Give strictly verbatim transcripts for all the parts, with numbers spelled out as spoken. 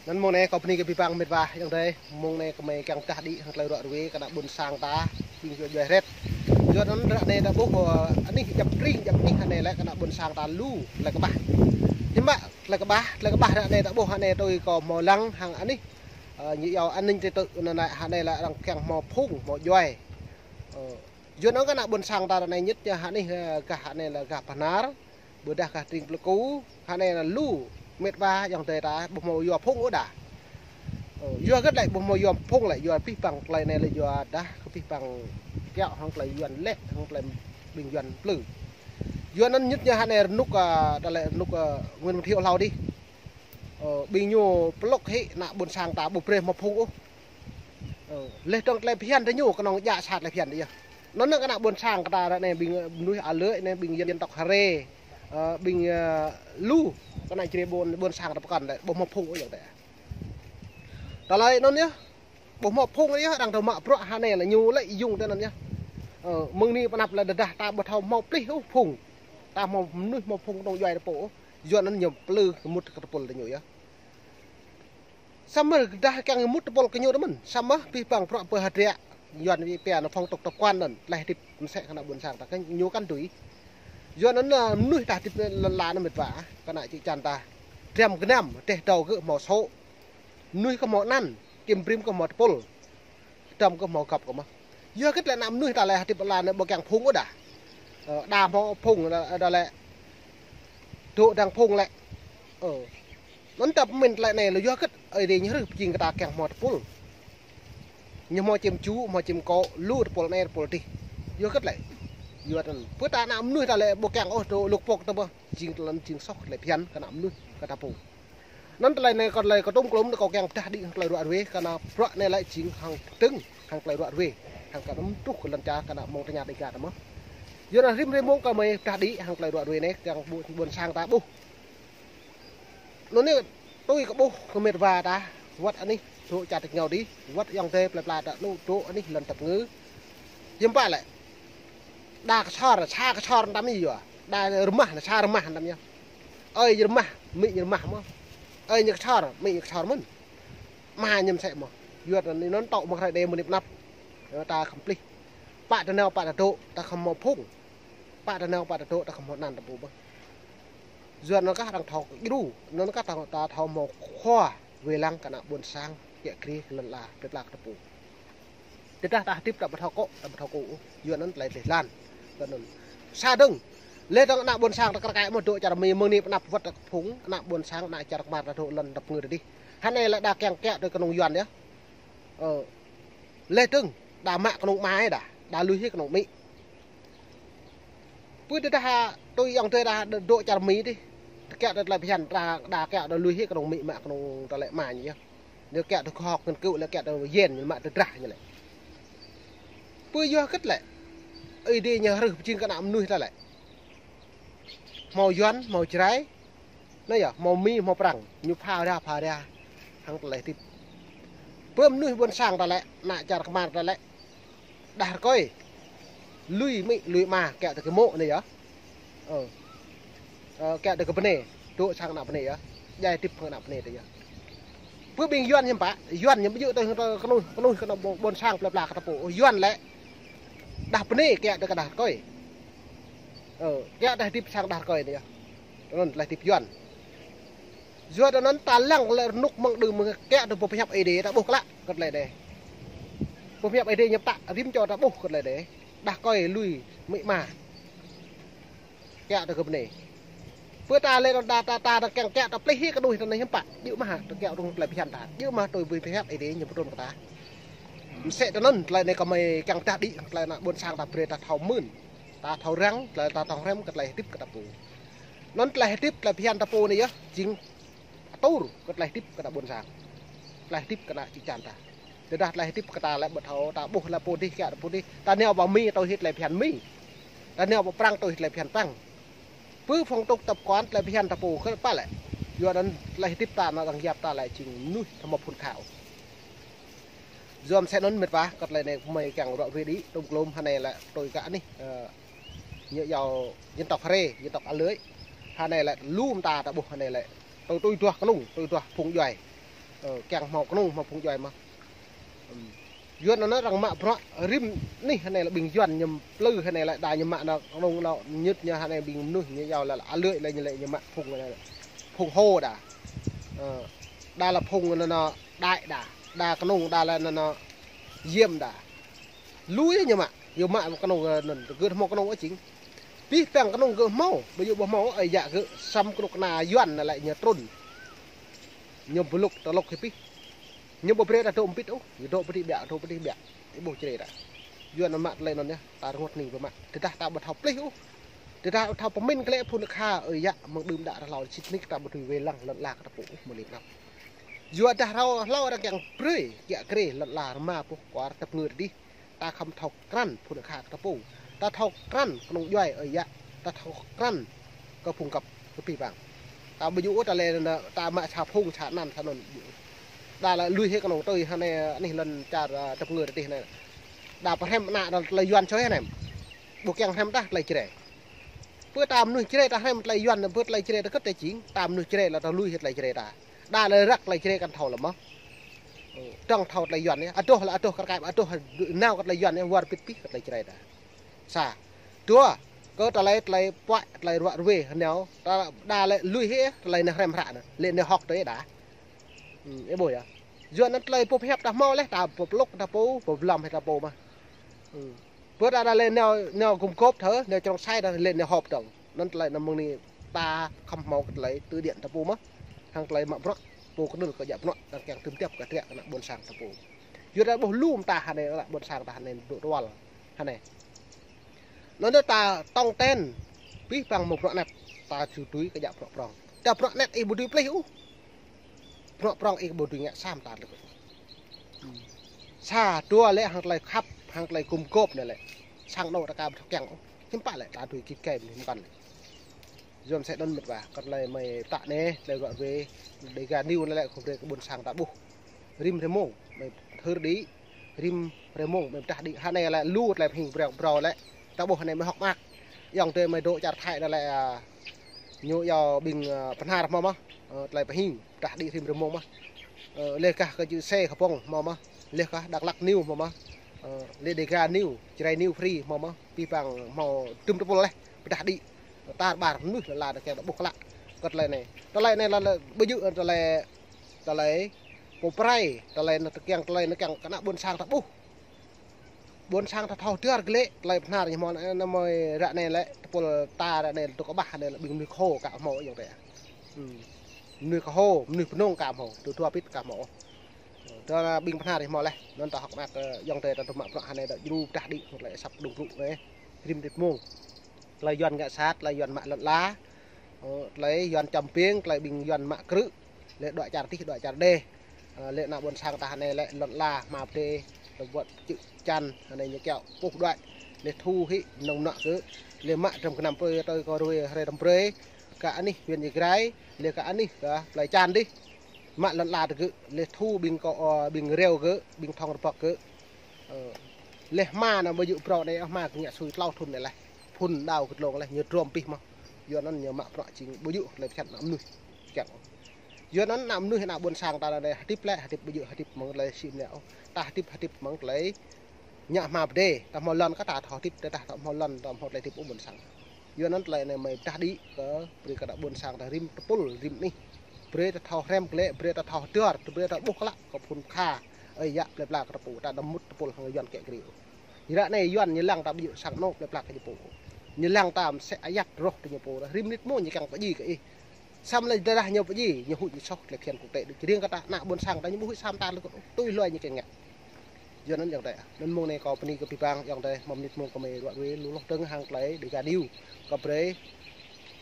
Anŭn mông anai kâo bơni kơ abih bang mĕt wa ayŏng adơi, mông anai gơmơi kiăng pơdah đĭ hăng tơlơi ruă ruê kơ ană ƀôn sang ta, ƀing djuai hrĕt. Yua anŭn ră anai ta ƀuh, ơ, anih djăp tring, djăp anih anai lĕ kơ ană ƀôn sang ta lu tơlơi kơƀah. Hiư̆m pă tơlơi kơƀah, tơlơi kơƀah ră anai ta ƀuh anai tui kâo hmâo lăng hăng anih, ơ, ñu iâu an ninh trật tự anŭn lĕ ră anai lĕ arăng kiăng hmâo phung, hmâo djuai. Ơ, yua anŭn kơ ană ƀôn sang ta ră anai ñit ñu hă anih, ơ, gah hă anai lĕ gah Bahnar, ƀôdah gah tring Pleiku, hă anai lĕ lu mĕt wa ayŏng adơi ta ƀu hmâo yua phung ôh đa. Ơ, yua hơget lĕ ƀu hmâo yua phung lĕ, yua abih bang tơlơi anai lĕ yua dah kơ abih bang kiaŏ hăng tơlơi Yuan lĕ, hăng tơlơi ƀing Yuan plư. Yua anŭn ñit ñu hă anai rơnŭk, ơ, tơlơi rơnŭk, ơ, Nguyễn Văn Thiệu hlâo adih. Ơ, ƀing ñu plŏk hĭ ană ƀôn sang ta ƀu brơi hmâo phung ôh. Ơ, laih dơ̆ng tơlơi phiăn tơ ñu kơnơ̆ng djă sa tơlơi phiăn tơ yơh. Anŭn kơ ană ƀôn sang kơ ta ră anai ƀing, ơ, mơnuih alơi anai ƀing dân tộc Hre, ơ, ƀing, ơ, lu kơ ană Jrai ƀôn, ƀôn sang ta pơkŏn lĕ ƀu hmâo phung ôh ayŏng adơi. Tơlơi anŭn yơh, ƀu hmâo phung yơh, arăng thâo mă bruă hă anai lĕ ñu lĕ yŭng tơ anŭn yơh. Ơ, mơ̆ng anai pơ anăp lĕ tơdah ta ƀu thâo hmâo plih ôh phung, ta hmâo mơnuih hmâo phung kơnơ̆ng djuai ta pô ôh. Yua anŭn ñu plư kơ mŭt kơ tơpul tơ ñu yơh. Samơ̆ dah kiăng mŭt tơpul kơ ñu tơ mơ̆n, samơ̆ abih bang bruă pơhơdră, Yuan wĭ pia anŭn phong tục tập quán anŭn, tơlơi hơdip mơsĕ kơ ană ƀôn sang ta kơ ñu kăn tui. Yua anŭn, ơ, mơnuih ta hơdip lŏn ala anŭn mĕt wa, kơ ană čư̆ čan ta. Dram gơnam, rơdêh dâo gơ̆ hmâo sô̆. Mơnuih kơ hmâo anăn, kim brĭm kơ hmâo tơpul. Dram kơ hmâo gŏp kơ mơh. Yua hơget lĕ ană mơnuih ta lĕ hơdip lŏn ala anai ƀu kiăng phung ôh đa. Ơ, đa hmâo phung đa, đa lĕ dŏ dăng phung lĕ. Ơ. Anŭn ta pơmĭn tơlơi anai lĕ yua hơget Ơi Adai ñu hrih pơjing kơ ta kiăng hmâo tơpul. Ñu hmâo čim ču, hmâo čim kô̆, lu tơpul anai tơpul adih. Yua hơget lĕ. Yua anŭn. Pơ ta ană mơnuih ta lĕ ƀu kiăng ôh dŏ lŭk pŏk tơ mơh. Jing tơlơi anŭn jing soh tơlơi phiăn kơ ană mơnuih kơ ta pô. Anŭn tơlơi anai kơ tơlơi kơ tŭm klŭm anai kâo kiăng pơdah đĭ hăng tơlơi ruă ruê, kơ ană bruă anai lĕ jing hăng tơdơ̆ng, hăng tơlơi ruă ruê, hăng kơ anŭn truh kơ lŏn čar kơ ană mông tơña Dêga ta mơh. Yua anŭn rĭm hrơi mông kơ gơmơi pơdah đĭ hăng tơlơi ruă ruê anai kiăng ƀu-, ƀôn sang ta ƀuh. Anŭn anai tui kơ ƀuh kơ mĕt wa ta, wơ̆t anih dŏ čar tač rơngiao adih, wơ̆t ayŏng adơi plơi pla ta anŭn dŏ anih lŏn tơpă ngư. Hiư̆m pă lĕ. Đa kơsor, sa kơsor tăm yơh. Đa rơmah, sa rơmah tăm yơh. Ơi rơmah, amĭ rơmah mơ̆n. Ơi ñu kơsor, amĭ ñu kơsor mơ̆n. Ama ñu mơsĕ mơ̆n. Yua anŭn tŏ mơ̆ng hrơi đe mơ̆ng anai pơ anăp. Ơ, ta khŏm plih. Pă tơ nao pă ta dŏ, ta khŏm hmâo phung. Pă tơ nao pă ta dŏ, ta khŏm hmâo anăn ta pô mơ̆n. Yua anŭn kơ arăng thâo djru, anŭn kơ ta, ta thâo hmâo khua wai lăng kơ ană ƀôn sang, kiă kriê kơ lŏn ala, plơi pla kơ ta pô. Tơdah ta hơdip ta ƀu thâo kŏ, ta ƀu thâo kŏ ôh, yua anŭn tơlơi dleh dlan. Yua anŭn. Sa dơ̆ng, laih dơ̆ng ană ƀôn sang ta kar kaĭ mơ̆ dŏ čar Mi mơ̆ng anai pơ anăp wơ̆t ta kơ phung, ană ƀôn sang, ană čar kơmar ta dŏ lŏn tơpă ngư adih. Hă anai lĕ đa kiăng kiaŏ tui kơnung Yuan yơh. Ơ, laih dơ̆ng, đa mă kơnung ama đa, đa lui hĭ kơnung amĭ. Pơ tơdah tui ayŏng adơi đa dŏ čar Mi adih, kiaŏ tui tơlơi phiăn, đa, đa kiaŏ tui lui hĭ kơnung amĭ mă kơnung tơlơi ama ñu yơh. Ñu kiaŏ tui khoa học nghiên cứu lĕ kiaŏ tui yen ñu mă tơdrah ñu lĕ. Pơ yua hơget lĕ. Ơi Adai ñu hrih pơjing kơ ană mơnuih ta lĕ. Hmâo Yuan, hmâo Jrai. Anai yơh, hmâo Mi, hmâo Prăng. Ñu pha ra, pha ra. Hăng tơlơi hơdip. Pơ mơnuih ƀôn sang ta lĕ, ană čar kơmar ta lĕ. Đah rơkơi. Lui amĭ, lui ama, kiaŏ tui kơ mô̆ anai yơh. Ơ. Ơ, kiaŏ tui kơ bơnai. Dŏ sang ană bơnai yơh. Djai hơdip hăng ană bơnai ta yơh. Pơ ƀing Yuan hiư̆m pă, Yuan ñu ƀu djơ̆ tui kơnuih, kơnuih kơ ană ƀôn, ƀôn sang plơi pla kơ ta pô. Yuan lĕ. Đah bơnai kiaŏ tui kơ đah rơkơi. Ơ, kiaŏ tui hơdip sang đah rơkơi anai yơh. Anŭn tơlơi hơdip Yuan. Yua anŭn ta lăng lĕ rơnŭk mơ̆ng đưm mơ̆ng kiaŏ tui boh pơhiăp Ơi Adai ta ƀuh klă kơ tơlơi anai. Boh pơhiăp Ơi Adai ñu pơtă rĭm čô ta ƀuh kơ tơlơi anai. Đah rơkơi lui amĭ ama. Kiaŏ tui kơ bơnai. Pơ ta lĕ ta, ta, ta, ta kiăng kiaŏ ta plih hĭ kơnuih ta anai hiư̆m pă. Djơ̆ mơ̆ ta kiaŏ tui tơlơi phiăn ta. Djơ̆ mơ̆ tui boh pơhiăp Ơi Adai ñu pơtrŭn kơ ta. Mơsĕ tui anŭn tơlơi anai gơmơi kiăng pơdah đĭ tơlơi ană ƀôn sang ta brơi ta thâo mưn. Ta thâo răng, tơlơi ta thâo hrăm kơ tơlơi hơdip kơ ta pô. Anŭn tơlơi hơdip, tơlơi phiăn ta pô anai yơh, jing atur kơ tơlơi hơdip kơ ană ƀôn sang. Tơlơi hơdip kơ ană čư̆ čan ta. Tơdah tơlơi hơdip kơ ta lĕ ƀu thâo, ta ƀuh lĕ pô adih kiaŏ tui pô adih. Ta nao pơ Mi tui hĭ tơlơi phiăn Mi. Ta nao pơ Prăng tui hĭ tơlơi phiăn Prăng. Pơ phong tục tập quán tơlơi phiăn ta pô hơget pă lĕ. Yua anŭn tơlơi hơdip ta anŭn arăng yap ta lĕ jing mơnuih ta hmâo phŭn khao. Yua mơsĕ anŭn mĕt wa, kơ tơlơi anai gơmơi kiăng ruă ruê đĭ, tŭm klŭm hă anai lĕ tui kơ anih, ơ, ñu iâu dân tộc Hre, dân tộc alơi. Hă anai lĕ lu mơta ta ƀuh hă anai lĕ. Tui, tui duah kơnung, tui duah phung djuai. Ơ, kiăng hmâo kơnung, hmâo phung djuai mơ̆n. Ưm. Yuan anŭn arăng mă bruă rĭm anih hơnai lĕ ƀing Yuan ñu plư hơnai lĕ đa ñu mă anŭn kơnung anŭn ñŭt ñu hơnai ƀing mơnuih ñu yua lĕ alư̆ lĕ ñu lĕ ñu mă phung anai lĕ phung Hô đa. Ơ, đa lĕ phung anŭn anŭn Đai đa, đa kơnung đa lĕ anŭn anŭn Diêm đa. Lui ñu mă, yua mă kơnung, ơ, anŭn, gơ̆ hmâo kơnung ôh jing. Pih păng kơnung gơ̆ hmâo, ƀu djơ̆ ƀu hmâo, ơi yă gơ̆ săm kơnuk kơna Yuan anai lĕ ñu trŭn. Ñu bơlŭk tơlŭk hĭ pih. Ñu ƀu brơi ta dŏ mpit ôh, ñu dŏ pơdih ƀiă, dŏ pơdih ƀiă. Ih ƀuh čơrê ta. Yuan anŭn mă tơlơi anŭn yơh, ta rơngot hning ƀu mă. Tơdah ta ƀu thâo plih ôh. Tơdah thâo pơmĭn kơ lĕ phun kha, ơi yă, mơ̆ng đưm đă rơhlâo sĭt nik ta ƀu tui wai lăng lŏn ala kơ ta pô ôh mơ̆ lĕ nao. Yua dah rơhlâo, rơhlâo arăng kiăng brơi, kiăng krê lŏn ala rơma pô kuar tơpơngơ̆ tơdih. Ta khŏm thâo krăn phun kha kơ ta pô. Ta thâo krăn kơnung djuai ơi yă. Ta thâo krăn kơ phung găp kơ pih păng. Ta ƀu djơ̆ ôh ta lĕ anŭn, ta mă sa phung sa anăn sa anŭn. Đa lĕ lui hĭ kơnung tui hơnai anih lŏn čar, ơ, tơpơngơ̆ tơdih anai. Đa pơhrăm ană đa tơlơi Yuan sui hơnai. Ƀu kiăng hrăm tah tơlơi Jrai. Pơ ta mơnuih Jrai ta hrăm tơlơi Yuan, pơ tơlơi Jrai ta kơ̆t ta jing, ta mơnuih Jrai lĕ ta lui hĭ tơlơi Jrai ta. Đa lĕ răk tơlơi Jrai kăn thâo lĕ mơ̆n. Ơ, tơ̆ng thâo tơlơi Yuan anai, adoh lĕ adoh kar kaĭ, adoh nao kơ tơlơi Yuan anai, wơr bĭt pih kơ tơlơi Jrai ta. Sa. Dua, kơ tơlơi, tơlơi puăi, tơlơi ruă ruê, nao, ta đa lĕ lui hĭ, tơlơi nao hrăm hră anai, lĕ nao hŏk tui đa. Ưm, ih ƀuh yơh. Yuan anŭn tơlơi pô pơhiăp ta hmâo lĕ, ta pơplŭk ta pô, pơblŏm hĭ ta pô mơ̆n. Ưm. Bơ ta đa lĕ nao, nao gum gôp thơ, nao črông sai ta lĕ nao hŏp dơ̆ng. Anŭn tơlơi anŭn mơ̆ng anai ta khŏm hmâo kơ tơlơi tơdian ta pô mơ̆n. Hăng tơlơi mă bruă, pô kơnưl kơ djă bruă, arăng kiăng tơm tiăp kơ triă kơ ană ƀôn sang ta pô. Yua ta ƀuh lu mơta hơnai ană ƀôn sang ta hơnai dŏ tơwăl hơnai. Anŭn ta tong ten, pih păng mơ̆ng bruă anet, ta či tui kơ djă bruă prŏng. Ta bruă anet ih ƀu dưi plih ôh. Bruă prŏng ih ƀu dưi ngă sa mơta lĕ. Sa dua lĕ hăng tơlơi khăp, hăng tơlơi gum gôp anai lĕ. Sang anŏ ta ka ƀu thâo kiăng ôh. Hiư̆m pă lĕ ta dưi kit kai mơ̆n mơkăn lĕ. Yuan sĕ anŭn mĕt wa, kơ tơlơi mơi pơtă anai, tơlơi ruă ruê, Dega News anai lĕ khŏm brơi kơ ƀôn sang ta ƀuh. Rĭm hrơi mông, mơi hơr đĭ, rĭm hrơi mông, mơi pơdah đĭ. Hơnai lĕ lu tơlơi pơhing brơi, brơi lĕ. Ta ƀuh hơnai mơi hŏk mơak. Ayŏng adơi mơi dŏ čar Thái anai lĕ, a, ñu yua ƀing, a, Bahnar hmâo mơ̆n, ơ, tơlơi pơhing. Pơdah đĭ rĭm hrơi mông mơ̆n. Ơ, lĕ kah kơ čư̆ xe kơ pŏng hmâo mơ̆n. Lĕ kah Dak Lak News hmâo mơ̆n. Ơ, lĕ Dega News, Jrai News Free hmâo mơ̆n. Pih păng hmâo tơm tơpul lĕ. Pơdah đĭ. Tar ƀar mơnuih lĕ la ta kiăng ta ƀuh klă. Kơ tơlơi anai. Tơlơi anai lĕ, lĕ ƀu djơ̆ tơlơi, tơlơi pô pơrai, tơlơi anŭn ta kiăng, tơlơi anŭn kiăng kơ ană ƀôn sang ta ƀuh. Ƀôn sang ta thâo dơr glaĭ, tơlơi Bahnar ñu hmâo anai, anai mơi ră anai lĕ, tơpul ta ră anai tŭ kơƀah anai lĕ ƀing mơnuih kơ Hô ka hmâo ayŏng adơi. Ưm. Mơnuih kơ Hô, mơnuih Mnông ka hmâo, tŭ dua pit ka hmâo. Tơdah ƀing Bahnar ñu hmâo lĕ, anŭn ta hŏk mơak, ơ, ayŏng adơi ta tŭ mă bruă hơnai ta djru pơdah đĭ, hmâo tơlơi asăp kơđông brŭ anai, rĭm rit mông. Tơlơi Yuan ngă sat, tơlơi Yuan mă lŏn ala, ơ, tơlơi Yuan čăm ping, tơlơi ƀing Yuan mă krư̆. Lĕ dŏ čar tih, dŏ čar đeh. Ơ, lĕ ană ƀôn sang ta hơnai lĕ lŏn ala, hma pơdê, tơƀuăt čư̆ čan, hơnai ñu kiaŏ puh đuaĭ. Lĕ thu hĭ mơnơ̆ng mơnuă gơ̆. Lĕ mă dram gơnam pơi tơi kơ ruai hrơi răm brơi. Kơ anih huyện Ia Grai, lĕ kơ anih kơ plơi Čan dih. Mă lŏn ala tơ gơ̆, lĕ thu ƀing kơ, ơ, ƀing reo gơ̆, ƀing thŏng rơbŏk gơ̆. Ơ, lĕ hma anŭn ƀu djơ̆ brơi anai, hma kơ ngă sui tlâo thŭn anai lĕ. Phŭn đao kơ dlông lĕ, ñu drôm pih mơ̆n. Yua anŭn ñu mă bruă jing ƀu djơ̆ tơlơi pơhiăp ană mơnuih. Kiăng. Yua anŭn ană mơnuih ană ƀôn sang ta anai hơdip lĕ, hơdip ƀu djơ̆ hơdip mơ̆ng tơlơi sĭ mơnă ôh. Ta hơdip, hơdip mơ̆ng tơlơi ngă hma pơdê, ta hmâo lŏn kơ ta thâo hơdip, ta, ta hmâo lŏn, ta hmâo tơlơi hơdip ƀu ƀôn sang. Yua anŭn tơlơi anai mơi pơdah đĭ kơ brơi kơ ană ƀôn sang ta rĭm tơpul rĭm anih. Brơi ta thâo hrăm glaĭ, brơi ta thâo dơr, brơi ta ƀuh klă kơ phŭn kha, ơi yă plơi pla kơ ta pô, ta đăm mŭt tơpul hăng Yuan kĕ krĭ. Ră anai Yuan ñu lăng ta ƀu djơ̆ sang anŏ plơi pla kơ ñu pô. Ñu lăng ta mơsĕ ayăt rŏh tơ ñu pô. Rĭm mơnit mông ñu kiăng pơdjai kơ ih. Samơ̆ lĕ tơdah ñu pơdjai, ñu huĭ ñu soh tơlơi phiăn quốc tế đôč. Riêng kơ ta ană ƀôn sang ta ñu ƀu huĭ sa mơta lĕ kơ tui hloi ñu kiăng ngă. Yua anŭn ayŏng adơi. Anŭn mông anai kâo bơni kơ abih bang ayŏng adơi, mơ̆ng mơnit mông kơ mơi ruă ruê lu hloh dơ̆ng hăng tơlơi Dega News. Kơ brơi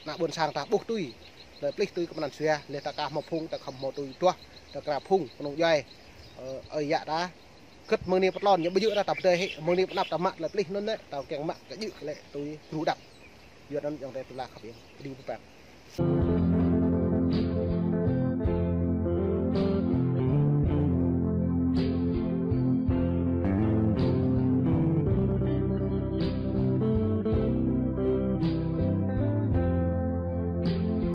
ană ƀôn sang ta ƀuh tui. Tơlơi plih tui kơ mơnăn sua, lĕ ta ka hmâo phung, ta khŏm hmâo tui tuah, ta kra phung, kơnung djuai. Ơ, ơi yă ta. Kơ̆t mơ̆ng anai pơtlon, ñu ƀu djơ̆ ta, ta pơdơi hĭ, mơ̆ng anai pơnăp ta mă tơlơi plih anŭn lĕ, ta kiăng mă kơ djơ̆ lĕ tui gru đăp. Yua anŭn ayŏng adơi tơlơi khăp yang, bơni kơ abih bang.